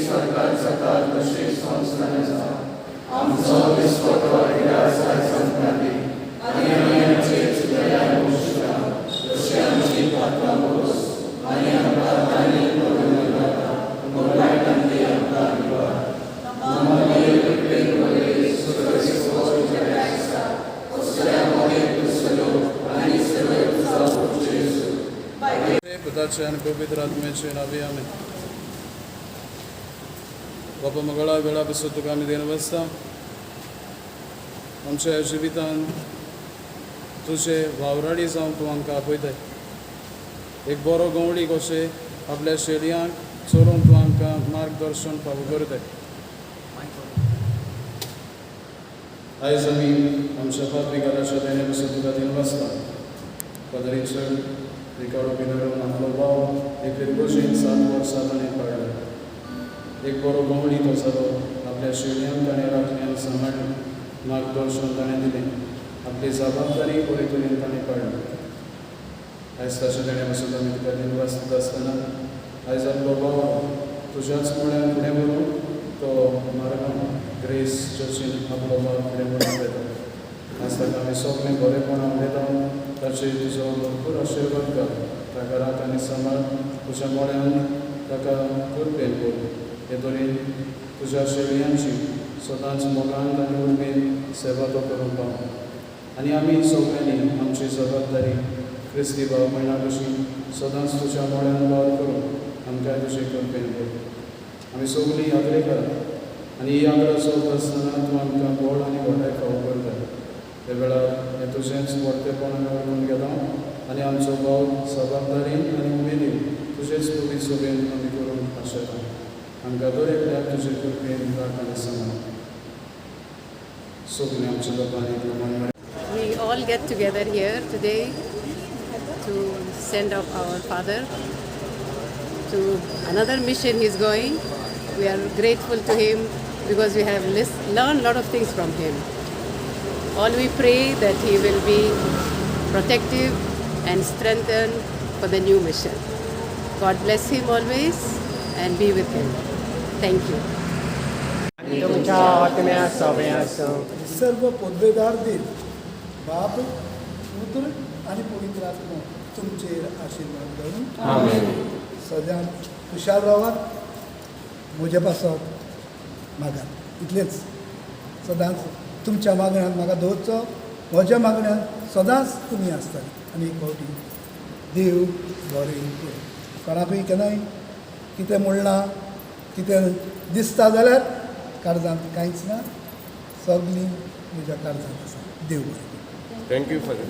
स्वर्गात जाता तशी संवसारांत जावं. आमचो दिसपटो इतिहास आयज आमकां दी आनी आमी आमचे चुकल्यार मोगशिता तशी आमची पात्रां मोगोस आनी आमकां तांणी करूं नाका पूण वायटांतली आमकां निवार. आमगे कृपेन बरे पुताचे आनी पवित्र आत्म्याचे नावे, आमेन. बापा मंगळा वेळा पासून तुका आमी देन बसता. आमच्या जिवितान तुजे वावराडी जावन तूं आमकां आपयताय. एक बरो गवळी कशें आपल्या शेळयांक चलोवंक तूं आमकां मार्गदर्शन फावो करताय. आयज आमी आमच्या पाद्री देणे पासून तुका देन बसता. फादर रिचर्ड रिकार्डो पिनेरो आपलो भाव एक फिरगोजेन 7 वर्सां ताणें काडलो. एक बरो गवळी तो जालो. आपल्या शेळयांक ताणें राखलें आनी सांबाळ्ळें. मार्गदर्शन ताणें दिलें. आपली जबाबदारी बरे तरेन ताणें काडली. आयज ताच्या देणे पासून आमी तुका दिनवास दिता आसतना, आयज आपलो भाव तुज्याच मुळ्यान फुडें व्हरूंक तो मार्गांव ग्रेस चर्चीन आपलो भाव फुडें व्हरूंक वयता. आयज ताका आमी सगळें बरेपण उलयता. ताचेर तुजो भरपूर आशिर्वाद घाल. ताका राख आनी सांबाळ. तुज्या मोळ्यान ताका कृपेन कर. हे तरेन तुज्या शेळयांची सदांच मोगान आनी उर्बेन सेवा तो करूंक पाव. आनी आमी सगळ्यांनी आमची जबाबदारी क्रिस्ती भाव भयणा कशी सदांच तुज्या मोळ्यान वावर करूं आमकां तुजे कृपेन कर. आमी सगळीं यात्रेकार आनी ही यात्रा चलता आसतना तूं आमकां बळ आनी घटाय फावो करता. त्या वेळार हें तुजेंच व्हडतेपण आमी वळखून घेता आनी आमचो भाव जबाबदारीन आनी उमेदीन तुजेच पवित्र सोबेन आमी करूंक आशेता. आमकां दर एकल्याक तुजे कृपेन राख आनी सांबाळ. सगळीं आमच्या लोकांनी प्रमाण We all get together here today to send off our father to another mission he's going. We are grateful to him because we have learned a lot of things from him. All we pray that he will be protective and strengthened for the new mission. God bless him always and be with him. Thank you. आनी तुमच्या आत्म्या सोबें आसूं. सर्व पदवेदार देव, बाप, पुत्र आनी पवित्र आत्मो तुमचेर आशिर्वाद घालूं. सदांच खुशाल रावात. म्हजे पासत मागात. इतलेंच. सदांच तुमच्या मागण्यान म्हाका दवरचो. म्हज्या मागण्यान सदांच तुमी आसतले. आनी एक फावटी देव बरें करूं. कोणाकूय केन्नाय कितें म्हणलां, कितें दिसता जाल्यार काळजांत कांयच ना. सगळीं म्हज्या काळजांत आसा. देव बरें करूं. Thank you, Father.